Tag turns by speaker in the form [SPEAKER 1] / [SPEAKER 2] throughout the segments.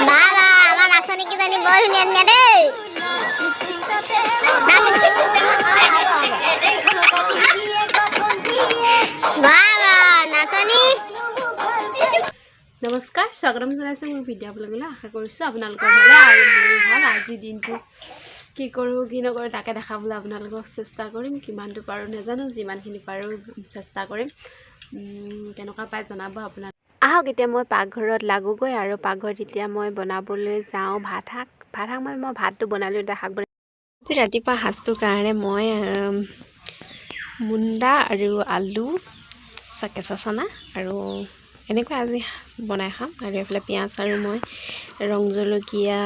[SPEAKER 1] বাবা, আমাৰ নাচনী কেইজনী বৰ ধুনীয়া ধুনীয়া দেই। বাবা নাচনী।
[SPEAKER 2] নমস্কাৰ, স্বাগতম জনাইছোঁ মোৰ ভিডিঅ' ব্লগলৈ। আশা কৰিছোঁ আপোনালোকৰ ভালে আৰু মোৰো ভাল। আজিৰ দিনটো কি কৰোঁ কি নকৰোঁ তাকে দেখাবলৈ আপোনালোকক চেষ্টা কৰিম। কিমানটো পাৰোঁ নাজানো, যিমানখিনি পাৰোঁ চেষ্টা কৰিম। কেনেকুৱা পায় জনাব আপোনালোক। আহক এতিয়া মই পাকঘৰত লাগোগৈ আৰু পাকঘৰত এতিয়া মই বনাবলৈ যাওঁ ভাত শাক। ভাত শাক মানে মই ভাতটো বনালোঁ, এতিয়া শাক বনাই। আজি ৰাতিপুৱা সাজটোৰ কাৰণে মই মুণ্ডা আৰু আলু কেঁচা চানা আৰু এনেকৈ আজি বনাই খাম। আৰু এইফালে পিঁয়াজ আৰু মই ৰং জলকীয়া,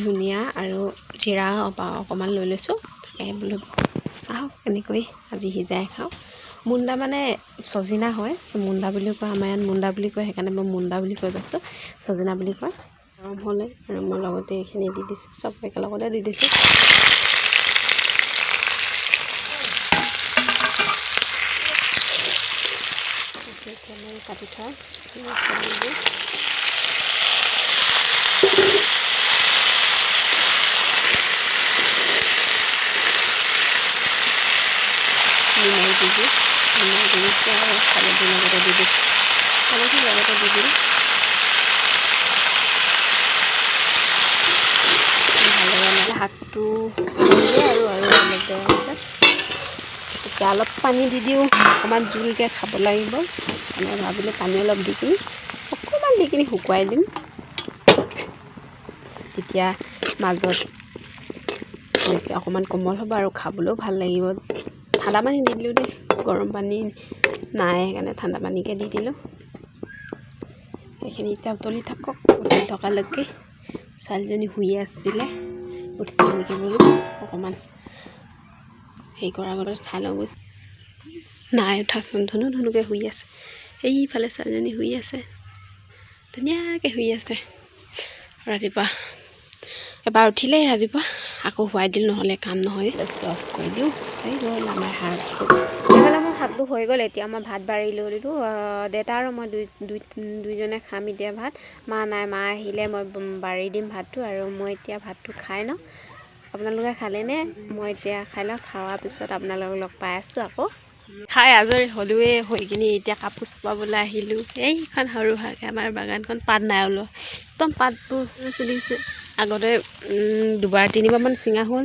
[SPEAKER 2] ধনিয়া আৰু জিৰা অকণমান লৈ লৈছোঁ। তাকে বোলো আহক এনেকৈ আজি সিজাই খাওঁ। মুণ্ডা মানে ছজিনা হয়, মুণ্ডা বুলিও কয়, আমাৰ ইয়াত মুণ্ডা বুলি কয়, সেইকাৰণে মই মুণ্ডা বুলি কৈ পাইছোঁ, ছজিনা বুলি কয়। গৰম হ'লে আৰু মই লগতে এইখিনি দি দিছোঁ, চব একেলগতে দি দিছোঁ। মই কাটি থোৱা নিমখ দি দিওঁ, নিমখ দি দিছোঁ আৰু হালধি লগতে দি দিছোঁ, হালধি লগতে দি দিলোঁ। ভালদৰে শাকটো আৰু আৰু অলপ আছে, এতিয়া অলপ পানী দি দিওঁ, অকণমান জোলকৈ খাব লাগিব। মানে ভাবিলোঁ পানী অলপ দি কিনি অকণমান দি কিনি শুকুৱাই দিম, তেতিয়া মাজত বেছি অকণমান কোমল হ'ব আৰু খাবলৈও ভাল লাগিব। ঠাণ্ডা পানী দি দিলোঁ দেই, গৰম পানী নাই সেইকাৰণে ঠাণ্ডা পানীকে দি দিলোঁ। সেইখিনি এতিয়া উতলি থাকক। উতলি থকালৈকে ছোৱালীজনী শুই আছিলে, উঠিছে নেকি বোলো অকণমান হেৰি কৰাৰ আগতে চাই লওঁ গৈ। নাই উঠাচোন, ধুনু ধুনুকৈ শুই আছে। এইফালে ছোৱালীজনী শুই আছে, ধুনীয়াকৈ শুই আছে। ৰাতিপুৱা এবাৰ উঠিলেই ৰাতিপুৱা আকৌ শুৱাই দিলোঁ, নহ'লে কাম নহয়। অফ কৰি দিওঁ, হৈ গ'ল আমাৰ শাক।
[SPEAKER 3] এইফালে মোৰ শাকটো হৈ গ'ল। এতিয়া মই ভাত বাঢ়ি লৈ ল'লোঁ। দেউতা আৰু মই দুইজনে খাম এতিয়া ভাত। মা নাই, মা আহিলে মই বাঢ়ি দিম ভাতটো। আৰু মই এতিয়া ভাতটো খাই লওঁ। আপোনালোকে খালেনে? মই এতিয়া খাই লওঁ, খোৱাৰ পিছত আপোনালোকক লগ পাই আছোঁ আকৌ।
[SPEAKER 2] খাই আজৰি হ'লোৱে, হৈ কিনি এতিয়া কাপোৰ চপাবলৈ আহিলোঁ। এইখন সৰু সুৰাকৈ আমাৰ বাগানখন, পাত নাই ওলোৱা, একদম পাতবোৰ চলিছে। আগতে দুবাৰ তিনিবাৰমান ছিঙা হ'ল,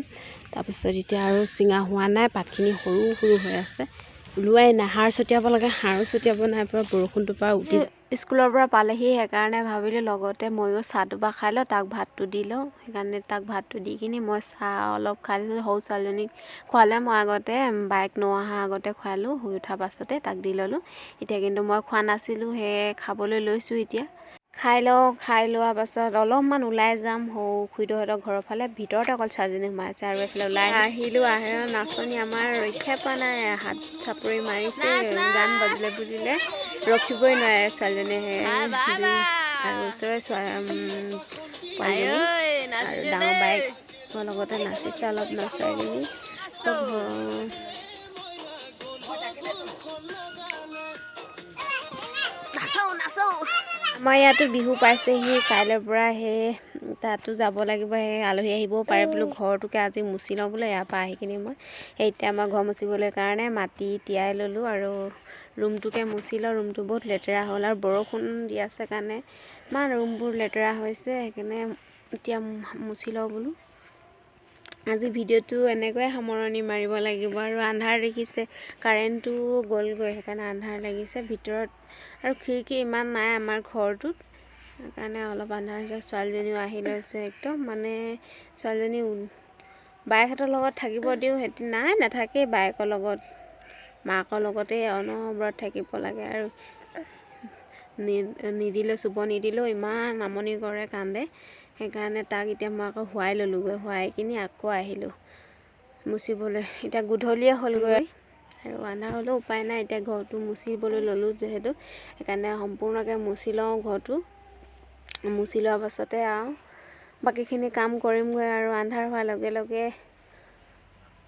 [SPEAKER 2] তাৰপিছত এতিয়া আৰু ছিঙা হোৱা নাই। পাতখিনি সৰু সৰু হৈ আছে, ওলোৱাই নাই। সাৰ ছটিয়াব লাগে, সাৰো ছটিয়াব নাই পৰা, বৰষুণটোৰ পৰা উঠি
[SPEAKER 3] স্কুলৰ পৰা পালেহি, সেইকাৰণে ভাবিলোঁ লগতে ময়ো চাহটো বা খাই লওঁ, তাক ভাতটো দি লওঁ। সেইকাৰণে তাক ভাতটো দি কিনি মই চাহ অলপ খাই দিছোঁ। সৰু ছোৱালীজনীক খোৱালে মই আগতে, বাইক নোহোৱা আগতে খোৱালোঁ, শুই উঠাৰ পাছতে তাক দি ল'লোঁ। এতিয়া কিন্তু মই খোৱা নাছিলোঁ, সেয়ে খাবলৈ লৈছোঁ। এতিয়া খাই লওঁ, খাই লোৱাৰ পাছত অলপমান ওলাই যাম সৰু খুৰীদেউহঁতৰ ঘৰৰ ফালে। ভিতৰতে অকল ছোৱালীজনী সোমাই আছে আৰু এইফালে ওলাই আহিলোঁ। আহে নাচনী আমাৰ ৰক্ষা পোৱা নাই, হাত চাপৰি মাৰিছে, গান বাজিলে বুলিলে ৰখিবই নোৱাৰে ছোৱালীজনীয়ে। আৰু ওচৰৰে পোৱালীজনী আৰু ডাঙৰ বাইকৰ লগতে নাচিছে অলপ নাচাই কিনি। আমাৰ ইয়াতো বিহু পাইছেহি কাইলৈৰ পৰা, সেই তাতো যাব লাগিব। সেই আলহী আহিবও পাৰে বোলো, ঘৰটোকে আজি মুচি লওঁ বোলো। ইয়াৰ পৰা আহি কিনি মই সেই এতিয়া মই ঘৰ মুচিবলৈ কাৰণে মাটি তিয়াই ল'লোঁ আৰু ৰুমটোকে মুচি লওঁ। ৰুমটো বহুত লেতেৰা হ'ল আৰু বৰষুণ দি আছে কাৰণে ইমান ৰুমবোৰ লেতেৰা হৈছে, সেইকাৰণে এতিয়া মুচি লওঁ বোলো। আজি ভিডিঅ'টো এনেকৈয়ে সামৰণি মাৰিব লাগিব। আৰু আন্ধাৰ দেখিছে, কাৰেণ্টটো গ'লগৈ, সেইকাৰণে আন্ধাৰ লাগিছে ভিতৰত। আৰু খিৰিকী ইমান নাই আমাৰ ঘৰটোত, সেইকাৰণে অলপ আন্ধাৰ হৈছে। ছোৱালীজনীও আহি লৈছে একদম, মানে ছোৱালীজনী বায়েকহঁতৰ লগত থাকিব দিওঁ, সিহঁতি নাই নাথাকেই বায়েকৰ লগত, মাকৰ লগতে অনবৰত থাকিব লাগে। আৰু নিদিলেও, চুব নিদিলেও ইমান আমনি কৰে, কান্দে। সেইকাৰণে তাক এতিয়া মই আকৌ শুৱাই ল'লোগৈ, শুৱাই কিনি আকৌ আহিলোঁ মুচিবলৈ। এতিয়া গধূলিয়ে হ'লগৈ আৰু আন্ধাৰ হ'লেও উপায় নাই, এতিয়া ঘৰটো মুচিবলৈ ল'লোঁ যিহেতু, সেইকাৰণে সম্পূৰ্ণকৈ মুচি লওঁ ঘৰটো। মুচি লোৱাৰ পাছতে আৰু বাকীখিনি কাম কৰিমগৈ। আৰু আন্ধাৰ হোৱাৰ লগে লগে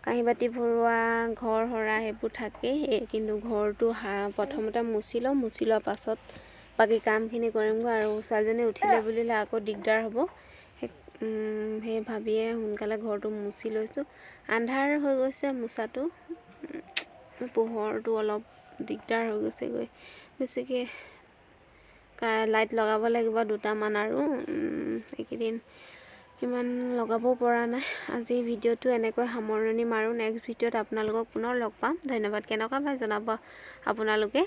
[SPEAKER 3] কাঁহী বাতি ভৰোৱা, ঘৰ সৰা সেইবোৰ থাকেই, কিন্তু ঘৰটো প্ৰথমতে মুচি লওঁ, মুচি লোৱাৰ পাছত বাকী কামখিনি কৰিমগৈ। আৰু ছোৱালীজনী উঠিলে বুলিলে আকৌ দিগদাৰ হ'ব, সেই সেই ভাবিয়ে সোনকালে ঘৰটো মুচি লৈছোঁ। আন্ধাৰ হৈ গৈছে মোচাটো, পোহৰটো অলপ দিগদাৰ হৈ গৈছেগৈ। বেছিকৈ লাইট লগাব লাগিব দুটামান আৰু এইকেইদিন ইমান লগাবও পৰা নাই। আজি ভিডিঅ'টো এনেকৈ সামৰণি মাৰোঁ। নেক্সট ভিডিঅ'ত আপোনালোকক পুনৰ লগ পাম। ধন্যবাদ। কেনেকুৱা পাই জনাব আপোনালোকে।